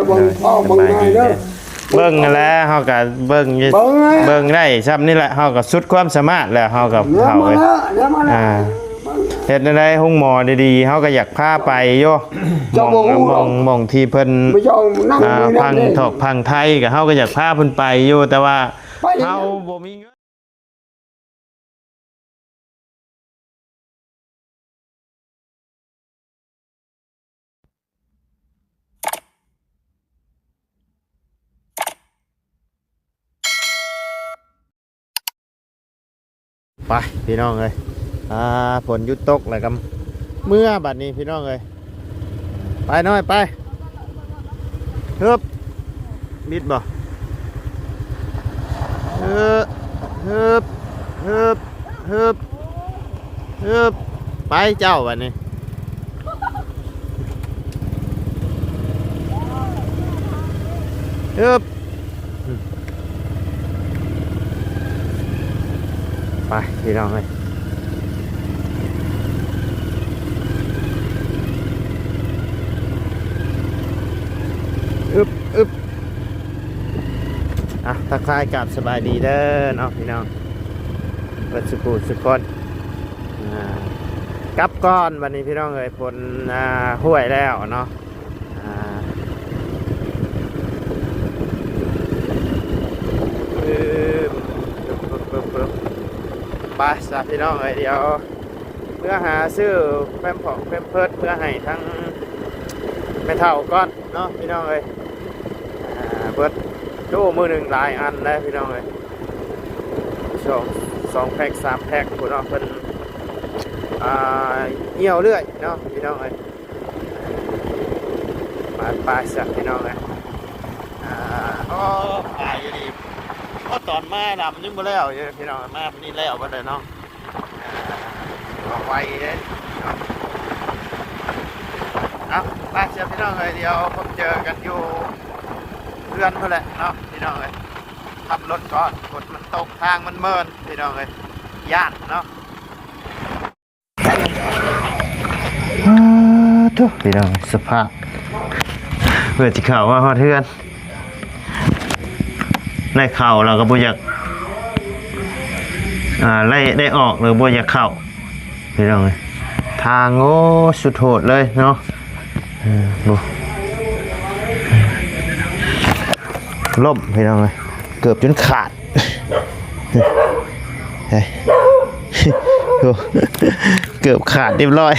ເບິ່ງພໍ່ເບິ່ງແມ່ເດີ ເບິ່ງຫັ້ນແຫຼະ ເຮົາກໍເບິ່ງ ເບິ່ງແຫຼະ ເບິ່ງໄດ້ຊ່ຳນີ້ແຫຼະ ເຮົາກໍສຸດຄວາມສາມາດແລ້ວ ເຮົາກໍ ແນວມາແລ້ວ ແນວມາແລ້ວ ອ່າ ເຮັດແນວໃດໂຮງໝໍດີໆ ເຮົາກໍຢາກພາໄປຢູ່ ເຈົ້າບໍ່ຮູ້ ໝ່ອງ ໝ່ອງທີ່ເພິ່ນ ບໍ່ເຈົ້ານັ່ງ ອ່າ ຢູ່ນັ້ນເດ້ ພັງຖອກພັງໄທ ກໍເຮົາກໍຢາກພາເພິ່ນໄປຢູ່ ແຕ່ວ່າ ໄປ ເຮົາບໍ່ມີເງິນ. ໄປພີ່ນ້ອງເອີຍ ອ່າ ຝົນຢຸດຕົກແລ້ວກໍເມືອບາດນີ້ພີ່ນ້ອງເອີຍ. ໄປນ້ອຍໄປ ຮຶບ ບິດບໍ່ ເອີ ຮຶບ ຮຶບ ຮຶບ ຮຶບ ໄປເຈົ້າບາດນີ້ ຮຶບ. ໄປພີ່ນ້ອງເອີຍ ອຶບ ອຶບ ອ່ະ ທັກທາຍກາບສະບາຍດີເດີເນາະພີ່ນ້ອງ ເບິດສູ່ຜູ້ສູ່ຄົນ ອ່າ ກັບກ່ອນບາດນີ້ພີ່ນ້ອງເອີຍ ຝົນ ອ່າ ຫ້ວຍແລ້ວເນາະ. ອ່າ ປຶບ ປຶບ ປຶບ ປຶບ ໄປຊະພີ່ນ້ອງເອີຍ ດຽວເມືອຫາຊື້ແພມເພີດ ແພມເພີດເພື່ອໃຫ້ທັງແມ່ເຖົ້າກ່ອນເນາະພີ່ນ້ອງເອີຍ. ອ່າ ເບິດ ໂອ້ ມື້ໜຶ່ງຫຼາຍອັນເດ້ພີ່ນ້ອງເອີຍ ສອງ ສອງແພັກ ສາມແພັກພຸ້ນເນາະ ເພິ່ນ ອ່າ ຫ່ຽວເລື້ອຍເນາະພີ່ນ້ອງເອີຍ. ໄປ ໄປຊະພີ່ນ້ອງເອີຍ ອ່າ ໂອ້ ຫຼາຍອີ່ຫຼີ ໂອ້ ຕອນມາລຳຍັງບໍ່ແລ້ວຢູ່ພີ່ນ້ອງ ມາມື້ນີ້ແລ້ວເບິດແລ້ວເນາະ ອ່າ ໄວເດ້. ເອົາ ໄປຊະພີ່ນ້ອງເອີຍ ດຽວພົບເຈີກັນຢູ່ເຮືອນພຸ້ນແຫຼະເນາະພີ່ນ້ອງເອີຍ. ຂັບລົດກ່ອນ ຝົນມັນຕົກ ທາງມັນເມີນພີ່ນ້ອງເອີຍ ຢ້ານເນາະ. ອ້າ ໂທ້ ພີ່ນ້ອງ ສະພາບ ເພື່ອຊິເຂົ້າມາຮອດເຮືອນ ໄດ້ເຂົ້າແລ້ວກໍບໍ່ຢາກ ອ່າ ໄດ້ ໄດ້ອອກແລ້ວບໍ່ຢາກເຂົ້າ ພີ່ນ້ອງເອີຍ ທາງ ໂອ້ ສຸດໂຫດເລີຍເນາະ. ເອີ ໂອ້ ລົ້ມ ພີ່ນ້ອງເອີຍ ເກືອບຈົນຂາດ ເອີ ໂອ້ ເກືອບຂາດຮຽບຮ້ອຍ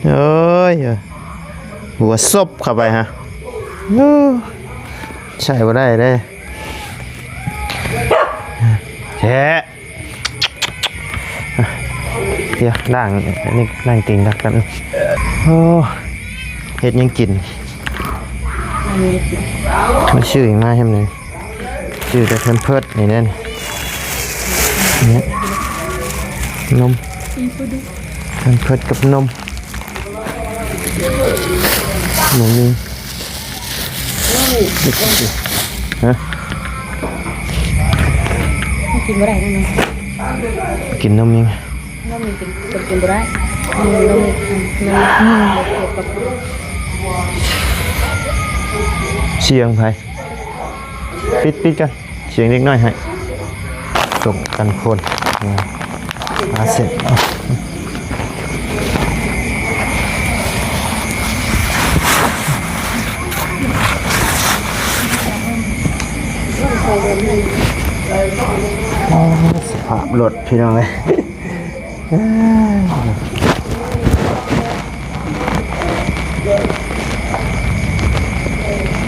ໂອ້ຍ ຫົວສົບເຂົ້າໄປຮະ ໂອ້ ໃຊ້ບໍ່ໄດ້ເດ້ ແທ້. ດຽວລ້າງ ນີ້ລ້າງຕີນກ່ອນ ໂອ້ ເຮັດຫຍັງກິນ ມັນຊື້ຫຍັງມາໃຫ້ມັນ ຊື້ແຕ່ແພມເພີດນີ້ແຫຼະ ນີ້ ນົມ ແພມເພີດກັບນົມ ນົມນີ້ ຮະ ມັນກິນບໍ່ໄດ້ນະ ກິນນົມຍັງ ນົມນີ້ກິນ ກິນບໍ່ໄດ້ ນົມ ນົມ ນົມ ສຽງໃຜ ປິດ ປິດກ່ອນ ສຽງເດັກນ້ອຍໃຫ້ ຕົກກັນຄົນ ອາເຊັນ ສະພາບລົດພີ່ນ້ອງເອີຍ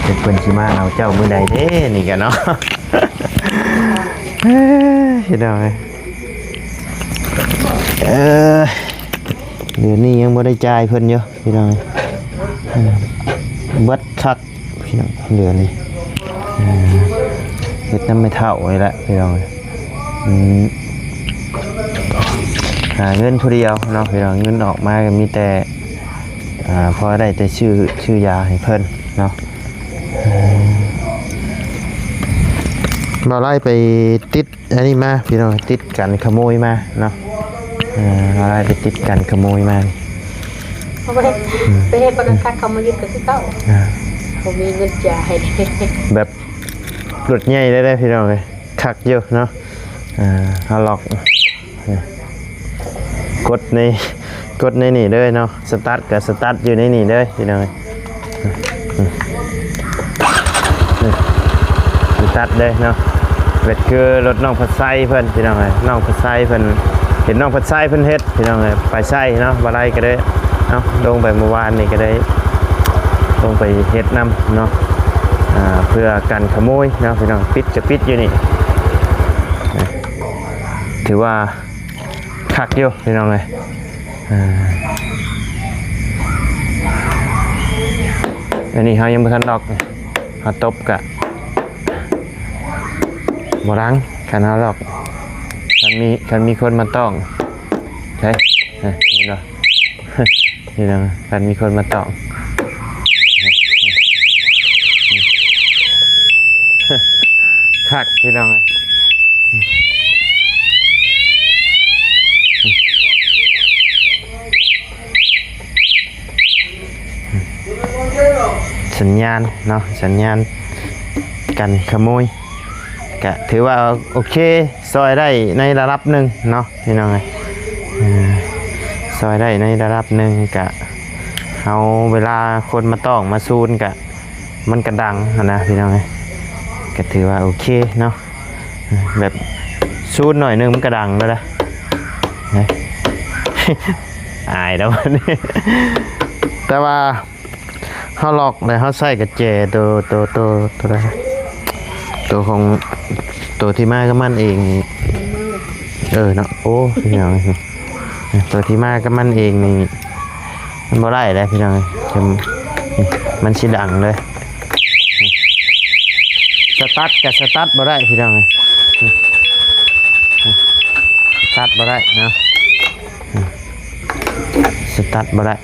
ຈັກເພິ່ນຊິມາເອົາເຈົ້າມື້ໃດເດ້ນີ້ກະເນາະ ພີ່ນ້ອງເອີຍ ເອີ ດຽວນີ້ຍັງບໍ່ໄດ້ຈ່າຍເພິ່ນຢູ່ພີ່ນ້ອງ ເອີ ເບິດຄັກ ພີ່ນ້ອງ ເດືອນນີ້ ເຮັດນຳແມ່ເຖົ້ານີ້ແຫຼະພີ່ນ້ອງ ອືມ ຫາເງິນຜູ້ດຽວເນາະພີ່ນ້ອງ ເງິນອອກມາກໍມີແຕ່ ອ່າ ພໍໄດ້ແຕ່ຊື້ ຊື້ຢາໃຫ້ເພິ່ນເນາະ ມາໄລ່ໄປຕິດ ອັນນີ້ມາພີ່ນ້ອງ ຕິດກັນຂະໂມຍມາເນາະ ເອີ ເຮົາໄດ້ໄປຕິດກັນຂະໂມຍມາ ໄປເຮັດ ໄປເຮັດບໍ່ທັນຄັກ ເຂົາມາຍຶດກໍຄືເກົ່າ ອ່າ ບໍ່ມີເງິນຈ່າຍ. ແບບລົດໃຫຍ່ໄດ້ເດ້ພີ່ນ້ອງເອີຍ ຄັກຢູ່ເນາະ. ອ່າ ເຮົາລັອກ ກົດໃນ ກົດໃນນີ້ເລີຍເນາະ ສະຕາດກໍສະຕາດຢູ່ໃນນີ້ເລີຍພີ່ນ້ອງເອີຍ. ສະຕາດເລີຍເນາະ ເຮັດຄືລົດນ້ອງພັດໄຊເພິ່ນພີ່ນ້ອງເອີຍ ນ້ອງພັດໄຊເພິ່ນ ເຫັນນ້ອງພັດໄຊເພິ່ນເຮັດ ພີ່ນ້ອງເອີຍ ໄປໃຊ້ເນາະ ບໍ່ໄດ້ກໍເລີຍ ເອົາ ລົງໄປມື້ວານນີ້ກໍໄດ້ ລົງໄປເຮັດນຳເນາະ ອ່າ ເພື່ອກັນຂະໂມຍເນາະພີ່ນ້ອງ. ປິດກໍປິດຢູ່ນີ້ ຖືວ່າຄັກຢູ່ພີ່ນ້ອງເອີຍ. ອ່າ ອັນນີ້ເຮົາຍັງບໍ່ທັນລັອກ ເຮົາຕົບກະ ບໍ່ດັງ ຄັນເຮົາລັອກ ຄັນມີ ຄັນມີຄົນມາຕ້ອງ ໃຊ່ ເຫັນບໍ່ ພີ່ນ້ອງ ຄັນມີຄົນມາຕ້ອງ ຄັກພີ່ນ້ອງ. ສັນຍານເນາະ ສັນຍານກັນຂະໂມຍ ກະຖືວ່າໂອເຄ ຊ່ອຍໄດ້ໃນລະດັບໜຶ່ງເນາະພີ່ນ້ອງເອີຍ. ເອີ ຊ່ອຍໄດ້ໃນລະດັບໜຶ່ງ ກະເຮົາເວລາຄົນມາຕ້ອງມາຊູນ ກະມັນກະດັງຫັ້ນນະພີ່ນ້ອງເອີຍ ກະຖືວ່າໂອເຄເນາະ. ແບບຊູນໜ້ອຍໜຶ່ງມັນກະດັງແລ້ວນະ ອາຍແລ້ວບັດນີ້ ແຕ່ວ່າເຮົາລັອກແລ້ວ ເຮົາໃສ່ກະແຈໂຕ ໂຕ ໂຕ ໂຕໃດ ໂຕຂອງ ໂຕທີ່ມາກັບມັນເອງນີ້ ເອີເນາະ ໂອ້ ເປັນຫຍັງ ໂຕທີ່ມາກັບມັນເອງນີ້ ມັນບໍ່ໄດ້ເດ້ພີ່ນ້ອງເອີຍ ມັນຊິດັງເລີຍ. ສະຕາດກໍສະຕາດບໍ່ໄດ້ພີ່ນ້ອງເອີຍ ສະຕາດບໍ່ໄດ້ເນາະ ສະຕາດບໍ່ໄດ້.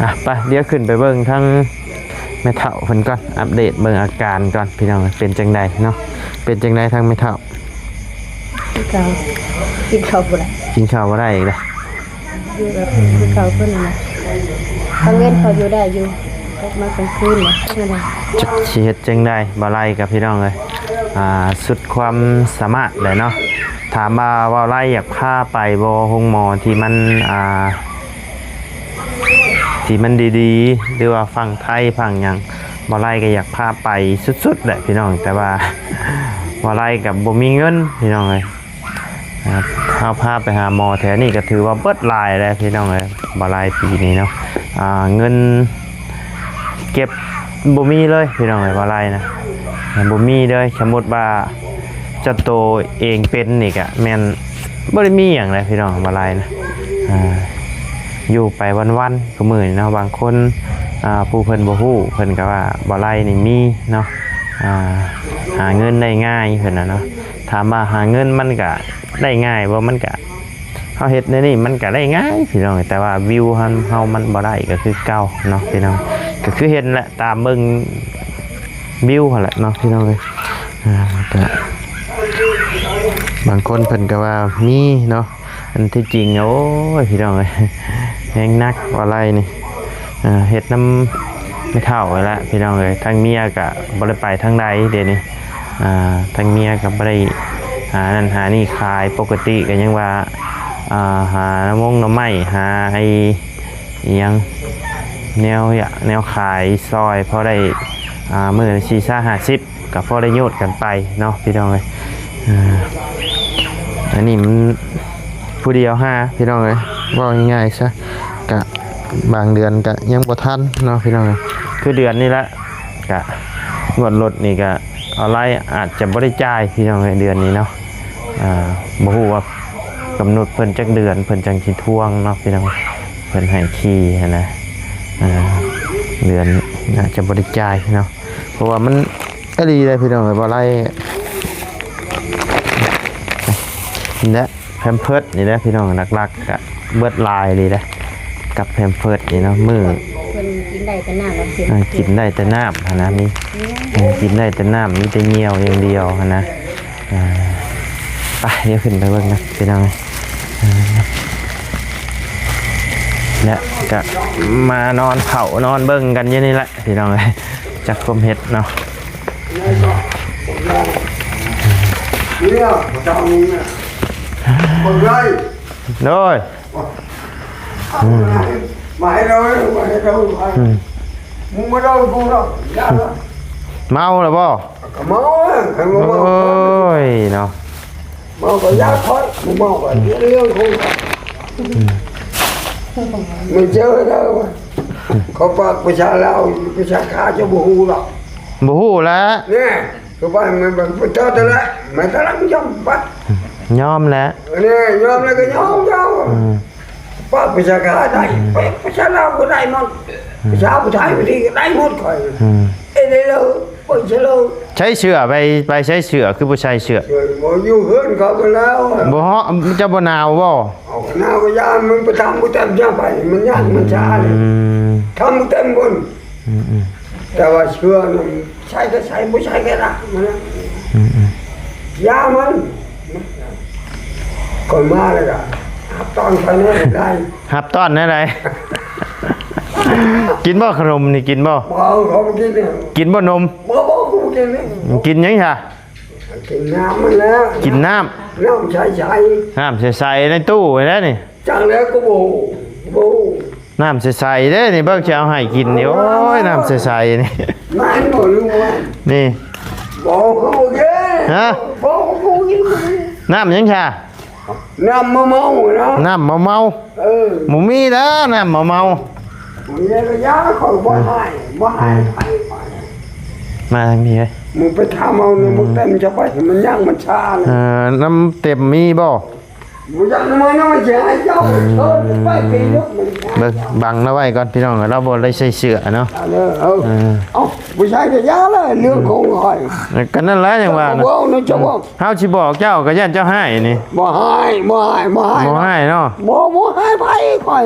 ອ່າ ໄປ ດຽວຂຶ້ນໄປເບິ່ງທາງແມ່ເຖົ້າເພິ່ນກ່ອນ ອັບເດດເບິ່ງອາການກ່ອນພີ່ນ້ອງ ເປັນຈັ່ງໃດເນາະ ເປັນຈັ່ງໃດທາງແມ່ເຖົ້າ? ຄືເກົ່າ ກິນເຂົ້າບໍ່ໄດ້ ກິນເຂົ້າບໍ່ໄດ້ອີກແລ້ວ ຢູ່ແບບຄືເກົ່າເພິ່ນນັ້ນແຫຼະ ກາງເວັນພໍຢູ່ໄດ້ຢູ່ ຕົກມາກາງຄືນແລ້ວເປັນຈັ່ງໃດ ຈັກຊິເຮັດຈັ່ງໃດ ບໍ່ໄລ່ກັບພີ່ນ້ອງເອີຍ ອ່າ ສຸດຄວາມສາມາດແຫຼະເນາະ. ຖາມວ່າເວົ້າໄລ່ຢາກພາໄປບໍ່ໂຮງໝໍທີ່ມັນ ອ່າ ທີ່ມັນດີໆ ຫຼືວ່າຝັ່ງໄທຝັ່ງຫຍັງ ບໍ່ໄລ່ກໍຢາກພາໄປສຸດໆແຫຼະພີ່ນ້ອງ ແຕ່ວ່າບໍ່ໄລ່ກໍບໍ່ມີເງິນພີ່ນ້ອງເອີຍ. ອ່າ ເຮົາພາໄປຫາໝໍແຖວນີ້ກໍຖືວ່າເບິດຫຼາຍແລ້ວພີ່ນ້ອງເອີຍ ບໍ່ຫຼາຍປີນີ້ເນາະ ອ່າ ເງິນເກັບບໍ່ມີເລີຍພີ່ນ້ອງເອີຍ ບໍ່ຫຼາຍນະ ບໍ່ມີເລີຍ. ສົມມຸດວ່າເຈົ້າໂຕເອງເປັນນີ້ກະແມ່ນບໍ່ໄດ້ມີຫຍັງແຫຼະພີ່ນ້ອງ ບໍ່ຫຼາຍນະ ອ່າ ຢູ່ໄປວັນໆ ຄືມື້ນີ້ເນາະ. ບາງຄົນ ອ່າ ຜູ້ເພິ່ນບໍ່ຮູ້ ເພິ່ນກໍວ່າບໍ່ຫຼາຍນີ້ມີເນາະ ອ່າ ຫາເງິນໄດ້ງ່າຍເພິ່ນນະເນາະ. ຖາມວ່າຫາເງິນມັນກະໄດ້ງ່າຍບໍ່? ມັນກະ ເຮົາເຮັດແນວນີ້ມັນກະໄດ້ງ່າຍພີ່ນ້ອງ ແຕ່ວ່າວິວເຮົາ ເຮົາມັນບໍ່ໄດ້ກໍຄືເກົ່າເນາະພີ່ນ້ອງ. ກໍຄືເຫັນແຫຼະ ຕາມເບິ່ງວິວຫັ້ນແຫຼະເນາະພີ່ນ້ອງເອີຍ. ອ່າ ກະບາງຄົນເພິ່ນກໍວ່າມີເນາະ ອັນທີ່ຈິງ ໂອ້ຍ ພີ່ນ້ອງເອີຍ ແຮງໜັກວ່າໄລ່ນີ້ ເຮັດນຳແມ່ເຖົ້າຫັ້ນແຫຼະພີ່ນ້ອງເອີຍ. ທາງເມຍກະບໍ່ໄດ້ໄປທາງໃດດຽວນີ້ ອ່າ ທາງເມຍກໍບໍ່ໄດ້ຫານັ້ນຫານີ້ຂາຍ. ປົກກະຕິກໍຍັງວ່າ ອ່າ ຫາໜໍ່ມົງໜໍ່ໄມ້ ຫາໄອ້ ອີ່ຫຍັງ ແນວ ແນວຂາຍຊ່ອຍ ພໍໄດ້ ອ່າ ມື້ລະສີ່ສິບ ຫ້າສິບ ກໍພໍໄດ້ໂຍດກັນໄປເນາະ ພີ່ນ້ອງເອີຍ. ອ່າ ອັນນີ້ມັນຜູ້ດຽວຫາ ພີ່ນ້ອງເອີຍ ເວົ້າງ່າຍໆຊະ ກະບາງເດືອນກະຍັງບໍ່ທັນເນາະ ພີ່ນ້ອງເອີຍ. ຄືເດືອນນີ້ລະ ກະງວດລົດນີ້ກະອອນລາຍອາດຈະບໍ່ໄດ້ຈ່າຍ ພີ່ນ້ອງເອີຍ ເດືອນນີ້ເນາະ. ອ່າ ບໍ່ຮູ້ວ່າກຳນົດເພິ່ນຈັກເດືອນ ເພິ່ນຈັ່ງຊິທວງເນາະ ພີ່ນ້ອງ ເພິ່ນໃຫ້ຂີ່ຫັ້ນນະ. ອ່າ ເດືອນອາດຈະບໍ່ໄດ້ຈ່າຍເນາະ ເພາະວ່າມັນ ອີ່ຫຼີເດ້ພີ່ນ້ອງເອີຍ ບໍ່ໄລ່ ນີ້ແຫຼະ ແພມເພີດນີ້ແຫຼະພີ່ນ້ອງ. ຫຼັກໆກະເບິດຫຼາຍອີ່ຫຼີເດ້ ກັບແພມເພີດນີ້ເນາະ ມື້ ເພິ່ນກິນໄດ້ແຕ່ນ້ຳ ເອີ ກິນໄດ້ແຕ່ນ້ຳຫັ້ນນະ ມີ ເອີ ກິນໄດ້ແຕ່ນ້ຳ ມີແຕ່ຍ່ຽວຢ່າງດຽວຫັ້ນນະ. ອ່າ ໄປ ດຽວຂຶ້ນໄປເບິ່ງນະພີ່ນ້ອງ. ອ່າ ແລະ ກະມານອນເຝົ້ານອນເບິ່ງກັນຢູ່ນີ້ແຫຼະພີ່ນ້ອງເອີຍ ຈັກຄວາມເຮັດເນາະ. ໂດຍ ອືມ ມາໃຫ້ເຮົາ ມາໃຫ້ເຮົາ ອືມ ມຶງມາເລົ່າກູເນາະ ຢ່າລະ ເມົາແລ້ວບໍ່? ກໍເມົາແລ້ວ ໃຜບໍ່ເມົາ? ໂອ້ຍເນາະ ເມົາກໍຢ່າຂ້ອຍ ບໍ່ເມົາກໍເລື່ອງຂອງຂ້ອຍ ອືມ ມັນເຈີເດີ ເຂົາປາກພາສາລາວ ພາສາຂາເຈົ້າບໍ່ຮູ້ດອກ ບໍ່ຮູ້ແຫຼະ ແນ່ ຄືວ່າມັນເປັນເຈົ້າແຕ່ລະ ມັນກຳລັງຍອມປະ ຍອມແຫຼະ ແນ່ ຍອມແລ້ວກໍຍອມເຈົ້າ ອືມ ປາກພາສາຂາໄດ້ ອືມ ປາກພາສາລາວກໍໄດ້ໝົດ ອືມ ພາສາຜູ້ໄທຜູ້ທີ່ກໍໄດ້ໝົດຂ້ອຍ ອືມ ເອີ ໄດ້ເລີຍ ໄປເຊີຍເລີຍ ໃຊ້ເສື້ອ ໄປ ໄປໃຊ້ເສື້ອ ຄືບໍ່ໃຊ້ເສື້ອ? ເອີ ບໍ່ ຢູ່ເຮືອນເຂົາພຸ້ນແລ້ວ ບໍ່ເຫາະ ເຈົ້າບໍ່ໜາວບໍ່? ເອົາ ໜາວກໍຢ້ານ ມັນໄປທຳບໍ່ແຕ້ມຈັ່ງໄປ ມັນຍາກ ມັນຊ້າເລີຍ ອືມ ທຳບໍ່ແຕ້ມພຸ້ນ ອືມໆ ແຕ່ວ່າເສື້ອນັ້ນໃສ່ກໍໃສ່ ບໍ່ໃສ່ກໍລະ ມັນນະ ອືມໆ ຢ່າມັນ ກ່ອນມາແລ້ວກໍຮັບຕ້ອນໄປແນ່ໄດ້ ຮັບຕ້ອນແນວໃດ? ກິນບໍ່ຂະໜົມນີ້ ກິນບໍ່? ບໍ່ ເຂົາບໍ່ກິນເດ້ ກິນບໍ່ນົມ? ບໍ່ ບໍ່ ເຂົາບໍ່ກິນເດ້ ກິນຫຍັງຊະ? ກິນນ້ຳມັນແຫຼະ ກິນນ້ຳ ນ້ຳໃສໆ ນ້ຳໃສໆ ໃນຕູ້ຫັ້ນແຫຼະນີ້ ຈັກແລ້ວກໍບໍ່ຮູ້ ບໍ່ຮູ້ ນ້ຳໃສໆເດ້ນີ້ ເບິ່ງຊິເອົາໃຫ້ກິນນີ້ ໂອ້ຍ ນ້ຳໃສໆນີ້ ແມ່ນບໍ່ ຫຼືວ່າ ນີ້ ບໍ່ ເຂົາບໍ່ກິນ ຮະ ບໍ່ ເຂົາບໍ່ກິນ ນ້ຳຫຍັງຊະ? ນ້ຳມະເມົານະ ນ້ຳມະເມົາ ເອີ ບໍ່ມີແລ້ວ ນ້ຳມະເມົາ ບໍ່ມີກໍຢ່າ ຂ້ອຍບໍ່ໃຫ້ ບໍ່ໃຫ້ໃຜ ມາທາງນີ້ເອີຍ ມຶງໄປຖາມເອົານຳ ອືມ ບັກເຕັມຈະໄປ ມັນຍາກມັນຊ້ານະ ເອີ ນຳເຕັມມີບໍ່? ບໍ່ຢາກນຳມານຳ ຊິໃຫ້ເຈົ້າ ອືມ ເຊີນໄປປີນລູກມັນ ເບິ່ງ ບັງລາວໄວ້ກ່ອນພີ່ນ້ອງ ລາວບໍ່ໄດ້ໃສ່ເສື້ອເນາະ ເອີ ເອີ ເອີ ເອົ້າ ບໍ່ໃສ່ກໍຢ່າລະ ເລື່ອງຂອງຂ້ອຍ ກໍນັ້ນແຫຼະ ຈັ່ງວ່ານະ ເວົ້ານະ ເຈົ້າເວົ້າ ເຮົາຊິບອກເຈົ້າກໍຢ້ານເຈົ້າຮ້າຍນີ້ ບໍ່ຮ້າຍ ບໍ່ຮ້າຍ ບໍ່ຮ້າຍ ບໍ່ຮ້າຍເນາະ ບໍ່ ບໍ່ຮ້າຍໃຜຂ້ອຍ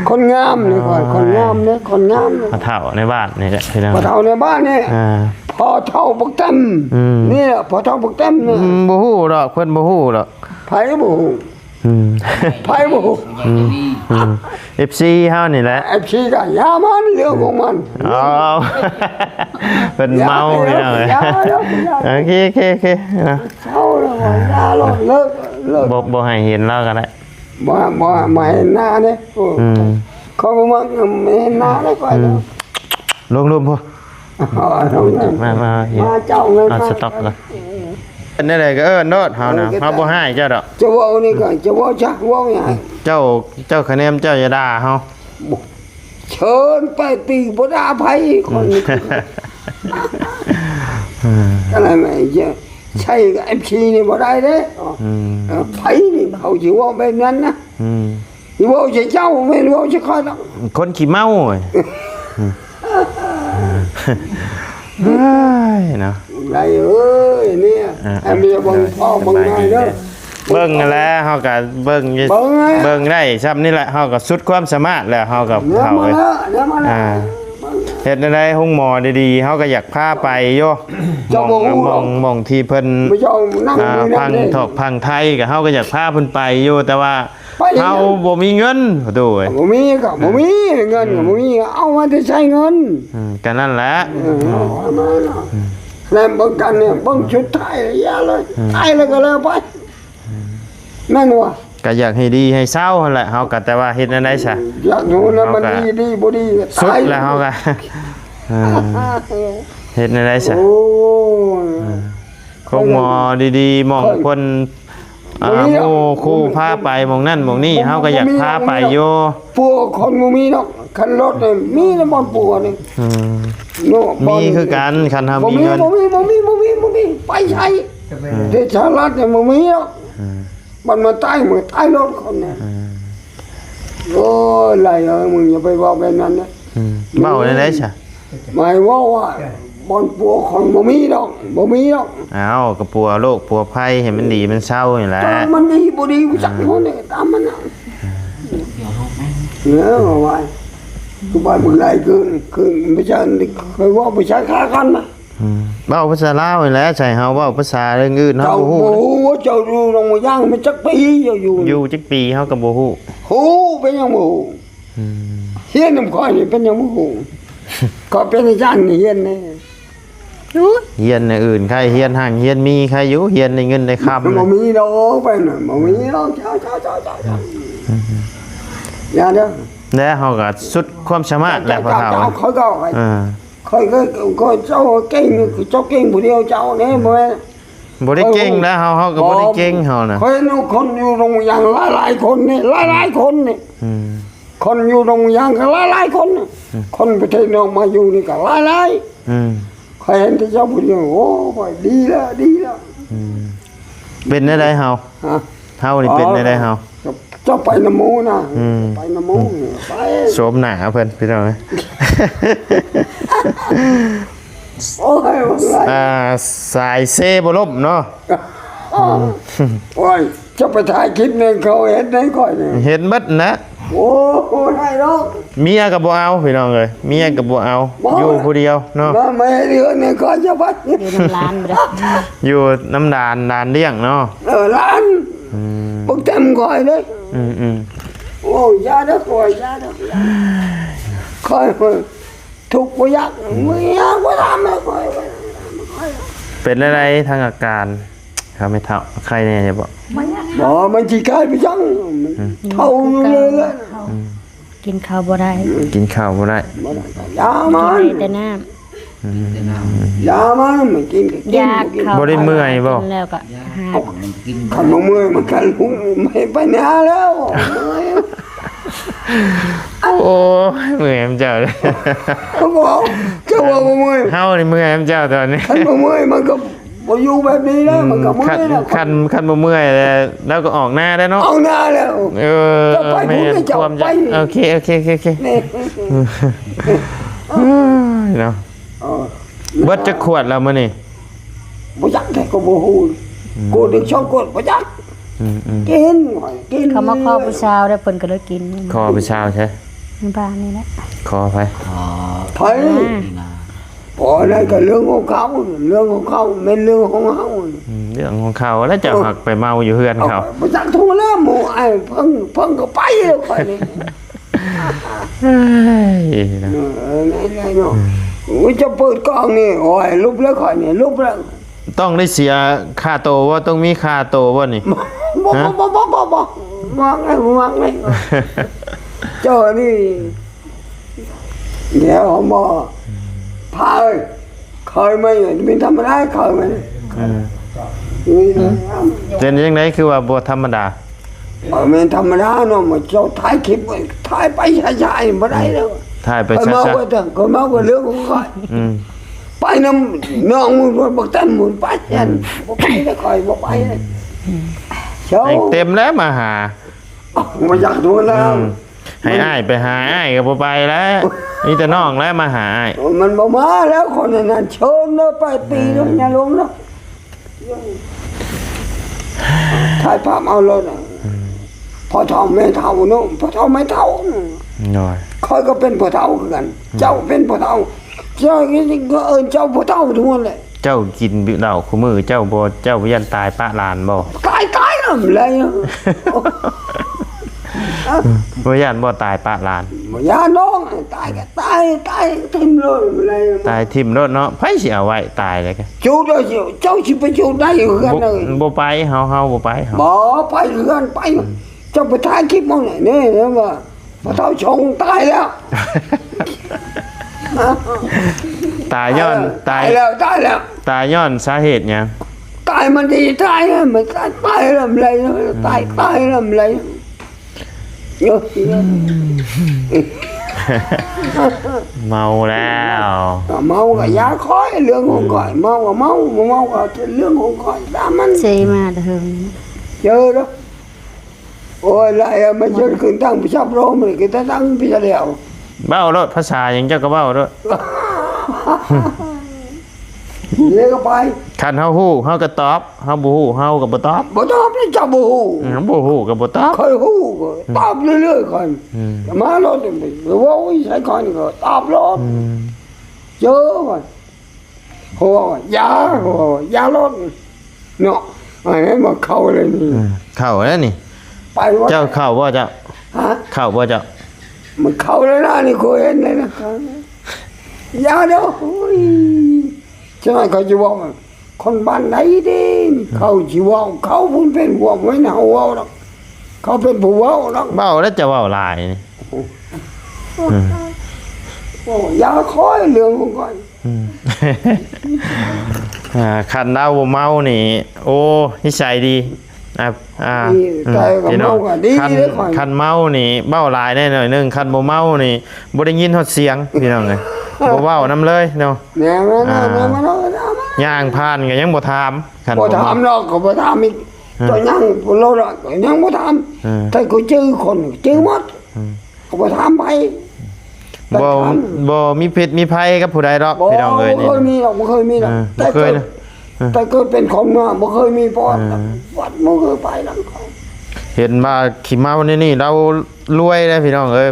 ຄົນງາມນີ້ຂ້ອຍ ໂອ້ຍ ຄົນງາມນີ້ ຄົນງາມນີ້ ພໍ່ເຖົ້າໃນບ້ານນີ້ແຫຼະພີ່ນ້ອງ ພໍ່ເຖົ້າໃນບ້ານນີ້ ອ່າ ພໍ່ເຖົ້າບັກເຕັມ ອືມ ນີ້ແຫຼະ ພໍ່ເຖົ້າບັກເຕັມນີ້ ອືມ ບໍ່ຮູ້ດອກ ເພິ່ນບໍ່ຮູ້ດອກ ໃຜບໍ່ຮູ້? ອືມ ໃຜບໍ່ຮູ້? ອືມ ອືມ ເອັຟຊີເຮົານີ້ແຫຼະ ເອັຟຊີກໍຢ່າມັນ ເລື່ອງຂອງມັນ ເອົາ ເພິ່ນເມົາພີ່ນ້ອງເອີຍ ໂອເຄ ໂອເຄ ໂອເຄ ເນາະ ເຊົາແລ້ວ ຢ່າລະ ເລີກ ເລີກ ບໍ່ ບໍ່ໃຫ້ເຫັນລາວກໍໄດ້ ບໍ່ ບໍ່ ບໍ່ໃຫ້ເຫັນໜ້າເດ້ ອືມ ຂ້ອຍບໍ່ມັກເຫັນໜ້າເດ້ ຂ້ອຍ ອືມ ລົງລຸ່ມພຸ້ນ ມາ ມາ ມາເອົາສະຕັອກກ່ອນ ເປັນແນວໃດກໍເອີ້ນໂລດ ເຮົານະ ເຮົາບໍ່ຮ້າຍເຈົ້າດອກ ຈະເວົ້ານີ້ກໍຈະເວົ້າຈັກເວົ້າຫຍັງ ເຈົ້າ ເຈົ້າຄະແນນເຈົ້າຢ່າດ່າເຮົາ ເຊີນໄປຕີບໍ່ດ່າໃຜ ອືມ ຂ້ອຍນີ້ ອືມ ກໍນັ້ນແຫຼະ ໃຊ້ເອັຟຊີນີ້ບໍ່ໄດ້ເດ້ ອືມ ເອີ ໃຜນີ້ເຂົາຊິເວົ້າແບບນັ້ນນະ ອືມ ຊິເວົ້າໃສ່ເຈົ້າ ແມ່ນເວົ້າໃສ່ຂ້ອຍດອກ ຄົນຂີ້ເມົາ ເອີຍເນາະ ໄດ້ເອີຍ ນີ້ ອ່າ ໃຫ້ເມຍເບິ່ງພໍ່ເບິ່ງແມ່ເດີ ເບິ່ງຫັ້ນແຫຼະ ເຮົາກໍເບິ່ງ ເບິ່ງ ເບິ່ງໄດ້ຊ່ຳນີ້ແຫຼະ ເຮົາກໍສຸດຄວາມສາມາດແລ້ວ ເຮົາກໍເຖົ້າ ແນວມາແລ້ວ ແນວມາແລ້ວ ອ່າ ເຮັດແນວໃດໂຮງໝໍດີໆ ເຮົາກໍຢາກພາໄປຢູ່ ເຈົ້າບໍ່ຮູ້ ໝ່ອງ ໝ່ອງທີ່ເພິ່ນ ອ່າ ພັງຖອກພັງໄທ ກໍເຮົາກໍຢາກພາເພິ່ນໄປຢູ່ ແຕ່ວ່າ ໄປເຮັດຫຍັງ? ເຮົາບໍ່ມີເງິນ ໂອ້ໂຫ ບໍ່ມີກໍບໍ່ມີ ເງິນກໍບໍ່ມີ ເອົາມາແຕ່ໃສເງິນ? ອືມ ກໍນັ້ນແຫຼະ ເອີ ເອົາມາເນາະ ອືມ ແລ້ວເບິ່ງກັນນີ້ ເບິ່ງສຸດທ້າຍຢ່າເລີຍ ອືມ ຕາຍແລ້ວກໍແລ້ວໄປ ອືມ ແມ່ນບໍ່? ກໍຢາກໃຫ້ດີໃຫ້ເຊົາຫັ້ນແຫຼະ ເຮົາກໍແຕ່ວ່າເຮັດແນວໃດຊະ ຢາກຮູ້ນະ ມັນດີ ດີບໍ່ດີ ສຸດແລ້ວເຮົາກໍ ເອີ ເຮັດແນວໃດຊະ ໂອ້ຍ ເອີ ໂຮງໝໍດີໆ ໝ່ອງເພິ່ນ ອ່າ ໝູ່ຄູ່ພາໄປໝ່ອງນັ້ນໝ່ອງນີ້ ເຮົາກໍຢາກພາໄປຢູ່ ປົວຄົນບໍ່ມີດອກ ຄັນລົດນີ້ມີແຕ່ບ່ອນປົວນີ້ ອືມ ເນາະ ມີຄືກັນ ຄັນເຮົາມີເງິນ ບໍ່ມີ ບໍ່ມີ ບໍ່ມີ ບໍ່ມີ ໄປໃສ ອືມ ເດຊະລັດນີ້ບໍ່ມີດອກ ອືມ ມັນມາຕາຍ ມັນຕາຍລົດຄົນນີ້ ອືມ ໂອ້ຍ ຫຼາຍເອີຍ ມຶງຢ່າໄປເວົ້າແບບນັ້ນເດີ ອືມ ເວົ້າແນວໃດຊະ? ໝາຍເວົ້າວ່າບ່ອນປົວຄົນບໍ່ມີດອກ ບໍ່ມີດອກ ອ້າວ ກໍປົວໂລກປົວໄພໃຫ້ມັນດີມັນເຊົານີ້ແຫຼະ ເຈົ້າມັນດີບໍ່ດີ ອືມ ຈັກຄົນນີ້ຕາມມັນນະ ເອີ ເອົາໄວ້ ຄືວ່າມຶງໄດ້ຄື ຄືໄປໃຊ້ ເຄີຍເວົ້າໄປໃຊ້ຄ້າກັນນະ ອືມ ເວົ້າພາສາລາວນີ້ແຫຼະ ໃສ່ເຮົາເວົ້າພາສາອື່ນເຮົາບໍ່ຮູ້ ເຈົ້າບໍ່ຮູ້ ເຈົ້າຢູ່ໜອງມະຍາງມາຈັກປີ ເຈົ້າຢູ່ ຢູ່ຈັກປີເຮົາກໍບໍ່ຮູ້ ຮູ້ ເປັນຫຍັງບໍ່ຮູ້? ອືມ ຮຽນນຳຂ້ອຍນີ້ເປັນຫຍັງບໍ່ຮູ້ ຂ້ອຍເປັນອາຈານນີ້ຮຽນແດ່. ໂອ້ຍ ຮຽນແນວອື່ນໃຄ ຮຽນຮັ່ງຮຽນມີໃຄຢູ່ ຮຽນໄດ້ເງິນໄດ້ຄຳ ມັນບໍ່ມີດອກ ໄປນັ້ນບໍ່ມີດອກ ເຈົ້າ ເຈົ້າ ເຈົ້າ ເຈົ້າ ອືມ ຢ່າເດີ ແລ້ວເຮົາກໍສຸດຄວາມສາມາດແຫຼະ ເຈົ້າ ພໍ່ເຖົ້າ ເຈົ້າ ຂ້ອຍກໍ ເອີ ຂ້ອຍກໍ ກໍເຈົ້າເກັ່ງ ເຈົ້າເກັ່ງຜູ້ດຽວເຈົ້າແດ່ ອືມ ບໍ່ແມ່ນ ບໍ່ໄດ້ເກັ່ງແລ້ວ ເຮົາ ເຮົາກໍບໍ່ໄດ້ເກັ່ງ ເຮົານະ ຂ້ອຍເຫັນຄົນຢູ່ໂຮງຢາງຫຼາຍໆຄົນນີ້ ຫຼາຍໆຄົນນີ້ ອືມ ຄົນຢູ່ໂຮງຢາງກໍຫຼາຍໆຄົນນີ້ ອືມ ຄົນປະເທດນອກມາຢູ່ນີ້ກໍຫຼາຍໆ ອືມ ຂ້ອຍເຫັນແຕ່ເຈົ້າຜູ້ດຽວ ໂອ້ ຂ້ອຍດີແລ້ວ ດີແລ້ວ ອືມ ເປັນແນວໃດເຮົາ ຮະ ເຮົານີ້ເປັນແນວໃດເຮົາ ເຈົ້າ ເຈົ້າໄປນຳໝູ່ນະ ອືມ ໄປນຳໝູ່ ອືມ ໄປ ໂສມໜ້າເພິ່ນ ພີ່ນ້ອງເອີຍ ໂອ້ຍ ອ່າ ສາຍເຊບໍ່ລົ້ມເນາະ ໂອ້ຍ ເຈົ້າໄປຖ່າຍຄລິບໃນເຂົາເຮັດໃນຂ້ອຍນີ້ ເຫັນເບິດນະ ໂອ້ຍ ໄດ້ດອກ ເມຍກໍບໍ່ເອົາ ພີ່ນ້ອງເອີຍ ເມຍກໍບໍ່ເອົາ ບໍ່ ຢູ່ຜູ້ດຽວເນາະ ມາ ມາເຮັດເຮືອນໃຫ້ຂ້ອຍ ເຈົ້າໄປ ຢູ່ນຳຫຼານບໍ່ໄດ້ ຢູ່ນຳຫຼານ ຫຼານລ້ຽງເນາະ ເອີ ຫຼານ ອືມ ບັກເຕັມຂ້ອຍເດ້ ອືມໆ ໂອ້ຍ ຢ່າເດີ ຂ້ອຍ ຢ່າເດີ ຂ້ອຍ ທຸກບໍ່ຢາກ ອືມ ບໍ່ຢາກ ບໍ່ທຳໃຫ້ຂ້ອຍ ເປັນແນວໃດທາງອາການ ຄະແມ່ເຖົ້າ ໄຄແດ່ຢູ່ບໍ່? ບໍ່ ມັນຊິໄຄໄປຈັ່ງ ອືມ ເຖົ້າຢູ່ເລີຍແຫຼະ ອືມ ກິນເຂົ້າບໍ່ໄດ້ ກິນເຂົ້າບໍ່ໄດ້ ບໍ່ໄດ້ ຢາມັນ ກິນໄດ້ແຕ່ນ້ຳ ອືມ ຢາມັນ ມັນກິນກໍກິນ ຢາເຂົ້າ ບໍ່ໄດ້ເມື່ອຍບໍ່? ກິນແລ້ວກໍຫາຍ ຄັນບໍ່ເມື່ອຍມັນກໍລຸກໄປນາແລ້ວ ໂອ້ຍ ເມື່ອຍນຳເຈົ້າເດ້ ເຂົາບອກ ເຈົ້າວ່າບໍ່ເມື່ອຍ ເຮົານີ້ເມື່ອຍນຳເຈົ້າຕອນນີ້ ຄັນບໍ່ເມື່ອຍມັນກໍບໍ່ຢູ່ແບບນີ້ແລ້ວ ອືມ ມັນກໍເມື່ອຍແລ້ວ ຄັນ ຄັນ ຄັນບໍ່ເມື່ອຍແລ້ວ ລາວກໍອອກນາໄດ້ເນາະ ອອກນາແລ້ວ ເອີ ເຈົ້າໄປພຸ້ນ ແມ່ນ ເຈົ້າໄປ ຄວາມຢາກ ໂອເຄ ໂອເຄ ໂອເຄ ແມ່ນ ເອີຍ ເນາະ ເອີ ເບິດຈັກຂວດແລ້ວມື້ນີ້? ບໍ່ຈັກແທ້ ກໍບໍ່ຮູ້ ອືມ ກວດໜຶ່ງສອງກວດບໍ່ຈັກ ອືມໆ ກິນ ກິນ ເຂົາມາຂໍຜູ້ສາວແລ້ວ ເພິ່ນກໍເລີຍກິນ ຂໍຜູ້ສາວໃສ? ໃນບ້ານນີ້ແຫຼະ ຂໍໃຜ? ໃຜ? ອ່າ ບໍ່ ອັນນັ້ນກໍເລື່ອງຂອງເຂົາ ເລື່ອງຂອງເຂົາ ແມ່ນເລື່ອງຂອງເຮົາ ອືມ ເລື່ອງຂອງເຂົາ ແລ້ວເຈົ້າ ເອີ ຫາກໄປເມົາຢູ່ເຮືອນເຂົາ ບໍ່ຈັກ ໂທແລ້ວໝູ່ອ້າຍເພິ່ນ ເພິ່ນກໍໄປແລ້ວ ຂ້ອຍນີ້ ເອີຍ ເນາະ ເອີ ແມ່ນແຫຼະເນາະ ອືມ ໂອ້ຍ ເຈົ້າເປີດກ້ອງນີ້ ໂອ້ຍ ຫຼຸບແລ້ວຂ້ອຍນີ້ ຫຼຸບແລ້ວ ຕ້ອງໄດ້ເສຍຄ່າໂຕບໍ່? ຕ້ອງມີຄ່າໂຕບໍ່ນີ້? ບໍ່ ຮະ? ບໍ່ ບໍ່ ບໍ່ ບໍ່ ບໍ່ ບໍ່ມັກເລີຍ ບໍ່ມັກເລີຍ ເຈົ້ານີ້ ດຽວ ໝໍ ພາເອີຍ ເຄີຍໄໝ? ແມ່ນທຳມະດາ ເຄີຍໄໝ? ເອີ ເປັນຈັ່ງໃດຄືວ່າບໍ່ທຳມະດາ? ບໍ່ແມ່ນທຳມະດາເນາະ ມາເຈົ້າຖ່າຍຄລິບໄວ້ ຖ່າຍໄປຊ້າໆ ບໍ່ໄດ້ເດີ ອືມ ຖ່າຍໄປຊ້າໆ ຂ້ອຍເມົາກໍເລື່ອງຂອງຂ້ອຍ ອືມ ໄປນຳນ້ອງມຶງ ບັກແຕມ ໄປ ອືມ ບໍ່ໄປເດີ ຂ້ອຍບໍ່ໄປເດີ ອືມ ເຈົ້າ ເຕັມແລ້ວມາຫາ ບໍ່ຢາກໂດນແລ້ວ ອືມ ໃຫ້ອ້າຍໄປຫາອ້າຍກໍບໍ່ໄປແລ້ວ ມີແຕ່ນ້ອງແຫຼະມາຫາອ້າຍ ມັນບໍ່ມາແລ້ວ ຄົນນັ້ນເຊີນເດີ ແປດປີແລ້ວ ອືມ ຢ່າລົງເດີ ຖ່າຍພາບເອົາໂລດ ອືມ ພໍ່ເຖົ້າແມ່ເຖົ້າເນາະ ພໍ່ເຖົ້າແມ່ເຖົ້າ ໂດຍ ຂ້ອຍກໍເປັນພໍ່ເຖົ້າຄືກັນ ອືມ ເຈົ້າເປັນພໍ່ເຖົ້າ ເຈົ້າກໍເອີ້ນເຈົ້າພໍ່ເຖົ້າທຸກຄົນແຫຼະ ເຈົ້າກິນເຫຼົ້າຄູ່ມື້ ເຈົ້າບໍ່ ເຈົ້າບໍ່ຢ້ານຕາຍປະຫຼານບໍ່? ຕາຍ ຕາຍແລ້ວແຫຼະ ບໍ່ຢ້ານບໍ່ຕາຍປະຫຼານ? ບໍ່ຢ້ານດອກ ຕາຍກໍຕາຍ ຕາຍຖິ້ມໂລດແຫຼະ ຕາຍຖິ້ມໂລດເນາະ ໃຜຊິເອົາໄວ້ຕາຍແລ້ວກໍ ຈູດເອົາ ເຈົ້າຊິໄປຈູດໄດ້ຢູ່ເຮືອນ ບໍ່ ເລີຍ ບໍ່ໄປ ເຮົາ ເຮົາບໍ່ໄປ ເຮົາ ບໍ່ໄປເຮືອນ ໄປ ອືມ ເຈົ້າໄປຖ່າຍຄລິບເອົາແນ່ ເຫັນບໍ່? ພໍ່ເຖົ້າຊົງຕາຍແລ້ວ ຕາຍຍ້ອນ ເອີ ຕາຍ ຕາຍແລ້ວ ຕາຍແລ້ວ ຕາຍຍ້ອນສາເຫດຫຍັງ? ຕາຍມັນດີຕາຍ ມັນຕາຍ ຕາຍແລ້ວແຫຼະ ອືມ ຕາຍ ຕາຍແລ້ວແຫຼະ ເມົາແລ້ວ ເມົາກໍຢ່າຂ້ອຍ ເລື່ອງຂອງຂ້ອຍ ອືມ ເມົາກໍເມົາ ບໍ່ເມົາກໍເລື່ອງຂອງຂ້ອຍ ຕາມມັນ ເຊມາແຕ່ເຫິງ ເຈີເດີ. ໂອ້ຍ ຫຼາຍ ມັນຈົນຂຶ້ນຕັ້ງໄປຊັບໂລ ມັນກໍຕັ້ງໄປຊະແລ້ວ ເວົ້າໂລດ ພາສາຫຍັງເຈົ້າກໍເວົ້າໂລດ ເດກໍໄປ ຄັນເຮົາຮູ້ເຮົາກໍຕອບ ເຮົາບໍ່ຮູ້ເຮົາກໍບໍ່ຕອບ ບໍ່ຕອບ ເຈົ້າບໍ່ຮູ້ ອືມ ບໍ່ຮູ້ກໍບໍ່ຕອບ ຂ້ອຍຮູ້ກໍ ອືມ ຕອບເລື້ອຍໆ ຂ້ອຍ ອືມ ມາໂລດ ເວົ້າໃສ່ຂ້ອຍກໍຕອບໂລດ ອືມ ເຈີ ໂຫ ຢ່າ ໂຫ ຢ່າໂລດເນາະ ອັນນີ້ມາເຂົ້າເລີຍນີ້ ອືມ ເຂົ້າແລ້ວນີ້ ໄປ ເຈົ້າເຂົ້າບໍ່ເຈົ້າ? ຮະ? ເຂົ້າບໍ່ເຈົ້າ? ມັນເຂົ້າແລ້ວນະ ນີ້ຂ້ອຍເຫັນແລ້ວນະ. ຢ່າເດີ ໂອ້ຍ ຈັ່ງໃດເຂົາຊິເວົ້າ ຄົນບ້ານໃດເດ້ ເຂົາຊິເວົ້າ ເຂົາເພິ່ນເປັນພວກແມ່ນເຮົາເວົ້າດອກ ເຂົາເປັນຜູ້ເວົ້າດອກ. ເວົ້າແລ້ວຈະເວົ້າຫຼາຍນີ້. ໂອ້ ເວົ້າຢ່າຄ່ອຍ ເລື່ອງຂອງຂ້ອຍ. ອືມ ອ່າ ຄັນລາວບໍ່ເມົານີ້ ໂອ້ ນິໄສດີ. ອ່າ ອ່າ ນີ້ ອືມ ແຕ່ກໍເມົາກໍດີເດ້ຂ້ອຍ. ຄັນເມົານີ້ເວົ້າຫຼາຍແດ່ໜ້ອຍໜຶ່ງ ຄັນບໍ່ເມົານີ້ບໍ່ໄດ້ຍິນຮອດສຽງ ພີ່ນ້ອງເອີຍ ບໍ່ເວົ້ານຳເລີຍເນາະ. ແມ່ນໆ ອ່າ ແມ່ນໆ ຍ່າງຜ່ານກໍຍັງບໍ່ຖາມ ຄັນບໍ່ເມົາ ບໍ່ຖາມດອກ ກໍບໍ່ຖາມອີກ. ອືມ ຕົວຍັງບໍ່ລອດ ກໍຍັງບໍ່ຖາມ. ອືມ ແຕ່ກໍຈື່ຄົນ ຈື່ໝົດ. ອືມ ກໍບໍ່ຖາມໃຜ. ບໍ່ ບໍ່ມີພິດມີໄພກັບຜູ້ໃດດອກ ພີ່ນ້ອງເອີຍ. ບໍ່ເຄີຍມີດອກ ບໍ່ເຄີຍມີດອກ. ເອີ ບໍ່ເຄີຍນະ. ແຕ່ເກີດເປັນຄົນມາບໍ່ເຄີຍມີປະຫວັດ ເອີ ປະຫວັດບໍ່ເຄີຍໄປນຳເຂົາ. ເຫັນວ່າຂີ້ເມົາແນວນີ້ລາວລວຍເດ້ ພີ່ນ້ອງເອີຍ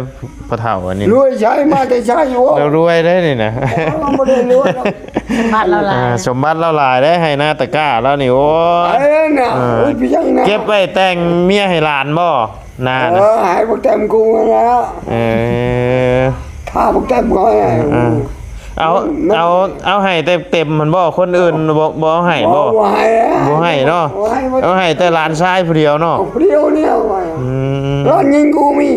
ພໍ່ເຖົ້າອັນນີ້. ລວຍໃສ ມາແຕ່ໃສ? ໂອ້ ລາວລວຍເດ້ນີ້ນະ. ໂອ້ ລາວບໍ່ໄດ້ລວຍດອກ ສົມບັດລາວຫຼາຍ ອ່າ ສົມບັດລາວຫຼາຍເດ້ ໄຮ່ນາຕະກ້າລາວນີ້. ໂອ້ຍ ໄປແລ້ວນະ. ເອີ ໂອ້ຍ ເປັນຫຍັງນະ? ເກັບໄວ້ແຕ່ງເມຍໃຫ້ຫຼານບໍ່? ນານ ເອີ ໃຫ້ບັກແຕ້ມກູຫັ້ນແຫຼະ. ເອີ ຖ້າບັກແຕ້ມຂ້ອຍ. ເອີ ເອີ ເອົາ ເອົາ ເອົາໃຫ້ເຕັມໆ ມັນບໍ່ ຄົນອື່ນບໍ່ ບໍ່ເອົາໃຫ້ບໍ່? ບໍ່ ບໍ່ໃຫ້ ບໍ່ໃຫ້ເນາະ. ບໍ່ໃຫ້ ບໍ່ ເອົາໃຫ້ແຕ່ຫຼານຊາຍຜູ້ດຽວເນາະ. ຜູ້ດຽວນີ້. ອືມ ຫຼານຍິງກູມີ.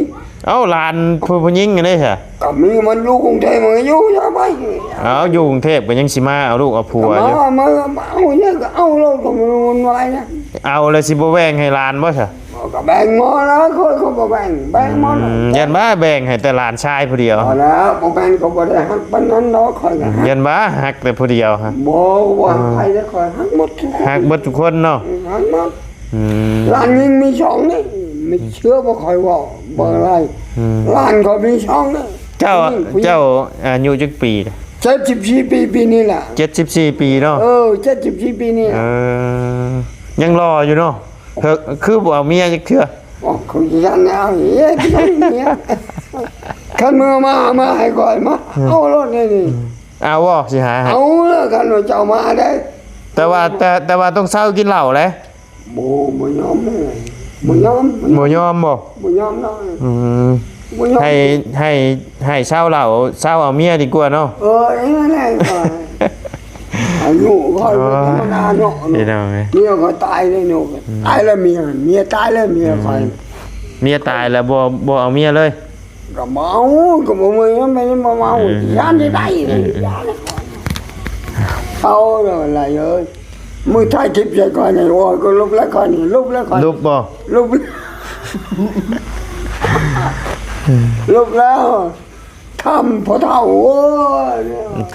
ເອົ້າ ຫຼານຜູ້ ຜູ້ຍິງນີ້ເດ້ຊະ? ກໍມີ ມັນຢູ່ກຸງເທບ ມັນກໍຢູ່ ຢ່າໄປ. ເອົ້າ ຢູ່ກຸງເທບກໍຍັງຊິມາເອົາລູກເອົາຜົວຢູ່. ມາ ມາ ມາເອົາຫຍັງກໍເອົາໂລດ ກໍບໍ່ວຸ່ນວາຍນະ. ເອົາແລ້ວຊິບໍ່ແບ່ງໃຫ້ຫຼານບໍ່ຊະ? ກໍແບ່ງໝົດແລ້ວ ຂ້ອຍກໍບໍ່ແບ່ງ ແບ່ງໝົດ. ອືມ ຢ້ານວ່າແບ່ງໃຫ້ແຕ່ຫຼານຊາຍຜູ້ດຽວ. ພໍແລ້ວ ບໍ່ແບ່ງກໍບໍ່ໄດ້ຮັກປານນັ້ນດອກ ຂ້ອຍກໍຮັກ. ຢ້ານວ່າຮັກແຕ່ຜູ້ດຽວຮະ? ບໍ່ ບໍ່ຮັກໃຜເດ້ ຂ້ອຍຮັກໝົດທຸກຄົນ. ຮັກເບິດທຸກຄົນເນາະ? ຮັກໝົດ. ອືມ ຫຼານຍິງມີສອງນີ້ ມີເຊື່ອບໍ່ ຂ້ອຍເວົ້າບໍ່ໄດ້. ອືມ ຫຼານຂ້ອຍມີສອງນີ້. ເຈົ້າ ເຈົ້າອາຍຸຈັກປີ? ເຈັດສິບສີ່ປີ ປີນີ້ແຫຼະ. ເຈັດສິບສີ່ປີເນາະ? ເອີ ເຈັດສິບສີ່ປີນີ້ແຫຼະ. ເອີ ຍັງຫຼໍ່ຢູ່ເນາະ? ຄື ຄືບໍ່ເອົາເມຍຈັກເທື່ອ? ໂອ້ ຄືຊິຊັ້ນແລ້ວ ເອີ ເມຍ ຄັນເມືອມາ ມາໃຫ້ຂ້ອຍມາ. ອືມ ເອົາໂລດນີ້. ອືມ ເອົາບໍ່ ຊິຫາໃຫ້? ເອົາເລີຍ ຄັນວ່າເຈົ້າມາໄດ້. ແຕ່ວ່າ ແຕ່ ແຕ່ວ່າຕ້ອງເຊົາກິນເຫຼົ້າເດ້. ບໍ່ ບໍ່ຍອມເລີຍ ບໍ່ຍອມ ບໍ່ຍອມບໍ່? ບໍ່ຍອມເລີຍ. ອືມ ບໍ່ຍອມ. ໃຫ້ ໃຫ້ ໃຫ້ເຊົາເຫຼົ້າ ເຊົາເອົາເມຍດີກວ່າເນາະ. ເອີ ນັ້ນແຫຼະ. ອາຍຸຂ້ອຍບໍ່ທຳມະດາເນາະ ພີ່ນ້ອງເອີຍ. ເມຍຂ້ອຍຕາຍເດ້ເນາະ. ອືມ ຕາຍແລ້ວເມຍ ເມຍຕາຍແລ້ວເມຍຂ້ອຍ. ອືມ ເມຍຕາຍແລ້ວບໍ່ ບໍ່ເອົາເມຍເລີຍ? ກໍບໍ່ເອົາ ກໍບໍ່ເອົາ ມັນບໍ່ເອົາ. ອືມ ຢ້ານຊິໄດ້ ອືມ ຢ້ານ. ເອົາເດີຫຼາຍເອີຍ ມຶງຖ່າຍຄລິບໃສ່ຂ້ອຍນີ້ ໂອ້ຍ ກໍຫຼຸບແລ້ວຂ້ອຍນີ້ ຫຼຸບແລ້ວຂ້ອຍ. ຫຼຸບບໍ່? ຫຼຸບ ຫຼຸບແລ້ວ. ຖາມພໍ່ເຖົ້າ ໂອ້ຍ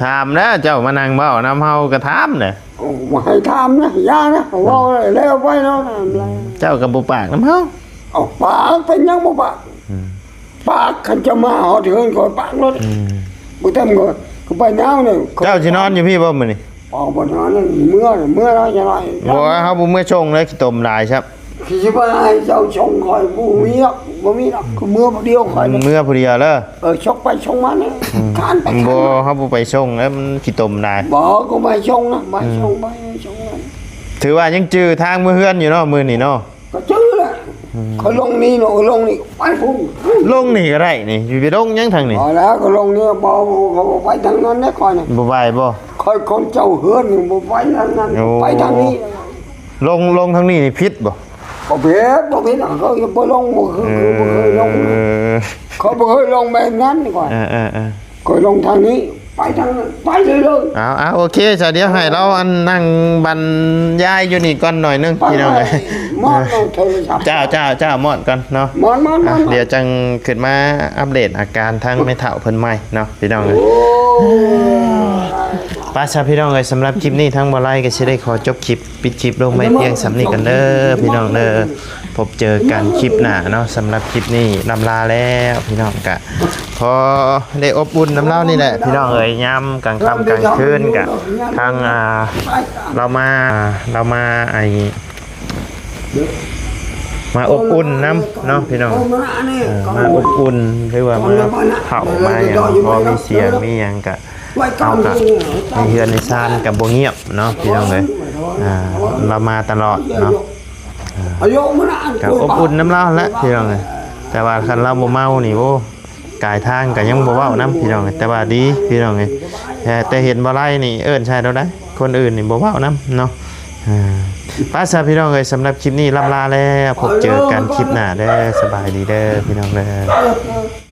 ຖາມແລ້ວ ເຈົ້າມານັ່ງເວົ້ານຳເຮົາກໍຖາມແຫຼະ. ໂອ້ ບໍ່ໃຫ້ຖາມນະ ຢ່ານະ ເວົ້າແລ້ວໄປເນາະ. ເຈົ້າກໍບໍ່ປາກນຳເຮົາ. ເອົາ ປາກ ເປັນຫຍັງບໍ່ປາກ? ອືມ ປາກ ຄັນຈະມາຮອດເຮືອນຂ້ອຍປາກໂລດ. ອືມ ບໍ່ແຕ່ມກໍ ກໍໄປຍາວນີ້. ເຈົ້າຊິນອນຢູ່ພີ້ບໍ່ມື້ນີ້? ອອກບໍ່ນອນ ເມືອ ເມືອແລ້ວຈະໄດ້. ບໍ່ ເຮົາບໍ່ເມືອສົ່ງເລີຍ ຂີ້ຕົມຫຼາຍຊະ. ຄືຊິວ່າໃຫ້ເຈົ້າສົ່ງຂ້ອຍ ບໍ່ມີດອກ ບໍ່ມີດອກ. ຄືເມືອຜູ້ດຽວຂ້ອຍ ເມືອຜູ້ດຽວເດີ. ເອີ ສົ່ງໄປສົ່ງມານີ້. ອືມ ຄານໄປຄານມາ. ບໍ່ ເຮົາບໍ່ໄປສົ່ງແລ້ວ ມັນຂີ້ຕົມຫຼາຍ. ບໍ່ ກໍໄປສົ່ງນະ ໄປສົ່ງ ໄປສົ່ງ. ຖືວ່າຍັງຈື່ທາງເມືອເຮືອນຢູ່ເນາະ ມື້ນີ້ເນາະ. ກໍຈື່ແຫຼະ. ອືມ ຂ້ອຍລົງນີ້ເນາະ ລົງນີ້ໄປພຸ້ນ. ລົງນີ້ກໍໄດ້ນີ້ ຊິໄປລົງຫຍັງທາງນີ້? ພໍແລ້ວ ກໍລົງນີ້ ບໍ່ ບໍ່ ບໍ່ໄປທາງນັ້ນເດ້ຂ້ອຍນະ. ບໍ່ໄປບໍ່? ຂ້ອຍຄົນເຈົ້າເຮືອນນີ້ ບໍ່ໄປທາງນັ້ນ. ໂອ້ ໄປທາງນີ້. ລົງ ລົງທາງນີ້ນີ້ຜິດບໍ່? ບໍ່ຜິດ ບໍ່ຜິດ. ເຂົາບໍ່ລົງ ບໍ່ເຄີຍ ເອີ ບໍ່ເຄີຍລົງ. ເອີ ເຂົາບໍ່ເຄີຍລົງແບບນັ້ນກ່ອນ. ເອີ ເອີ ເອີ ຂ້ອຍລົງທາງນີ້ ໄປທາງນັ້ນ ໄປເລີຍ. ເອົາ ເອົາ ໂອເຄ ສະ ດຽວໃຫ້ລາວອັນນັ່ງບັນຍາຍຢູ່ນີ້ກ່ອນໜ້ອຍໜຶ່ງ ໄປ ພີ່ນ້ອງເອີຍ. ມອດ ເອົາໂທລະສັບ. ເຈົ້າ ເຈົ້າ ເຈົ້າ ມອດກ່ອນເນາະ. ມອດ ມອດ ມອດ ອ່ະ ດຽວຈັ່ງຂຶ້ນມາອັບເດດອາການທາງແມ່ເຖົ້າເພິ່ນໃໝ່ເນາະ ພີ່ນ້ອງເອີຍ. ໂອ້ຍ ໄປຊະ ພີ່ນ້ອງເອີຍ ສຳລັບຄລິບນີ້ທາງບໍ່ໄລກໍຊິໄດ້ຂໍຈົບຄລິບ ປິດຄລິບລົງໄວ້ພຽງສ່ຳນີ້ກັນເດີ ພີ່ນ້ອງເດີ. ພົບເຈີກັນຄລິບໜ້າເນາະ. ສຳລັບຄລິບນີ້ລ່ຳລາແລ້ວ ພີ່ນ້ອງ. ກະພໍໄດ້ອົບອຸ່ນນຳລາວນີ້ແຫຼະ ພີ່ນ້ອງເອີຍ. ຍາມກາງຄ່ຳກາງຄືນກະທາງ ອ່າ ລາວມາ ອ່າ ລາວມາ ໄອ້ ມາອົບອຸ່ນນຳເນາະ ພີ່ນ້ອງ. ເອີ ມາອົບອຸ່ນ ຫຼືວ່າມາເຝົ້າມາຫຍັງ ພໍມີສຽງມີຫຍັງກະ ເຮົາກະໃນເຮືອນໃນຊານກະບໍ່ງຽບເນາະ ພີ່ນ້ອງເອີຍ. ອ່າ ລາວມາຕະຫຼອດເນາະ. ອ່າ ກະອົບອຸ່ນນຳລາວຫັ້ນແຫຼະ ພີ່ນ້ອງເອີຍ. ແຕ່ວ່າຄັນລາວບໍ່ເມົານີ້ ໂອ້ ໄ ກາຍທາງກໍຍັງບໍ່ເວົ້ານຳ ພີ່ນ້ອງເອີຍ ແຕ່ວ່າດີ ພີ່ນ້ອງເອີຍ ແຕ່ ແຕ່ເຫັນບໍ່ໄລ່ນີ້ເອີ້ນໃສ່ໂລດໄດ໋ ຄົນອື່ນນີ້ບໍ່ເວົ້ານຳເນາະ. ອ່າ ໄປຊະ ພີ່ນ້ອງເອີຍ ສຳລັບຄລິບນີ້ລ່ຳລາແລ້ວ ພົບເຈີກັນຄລິບໜ້າເດີ ສະບາຍດີເດີ ພີ່ນ້ອງເດີ.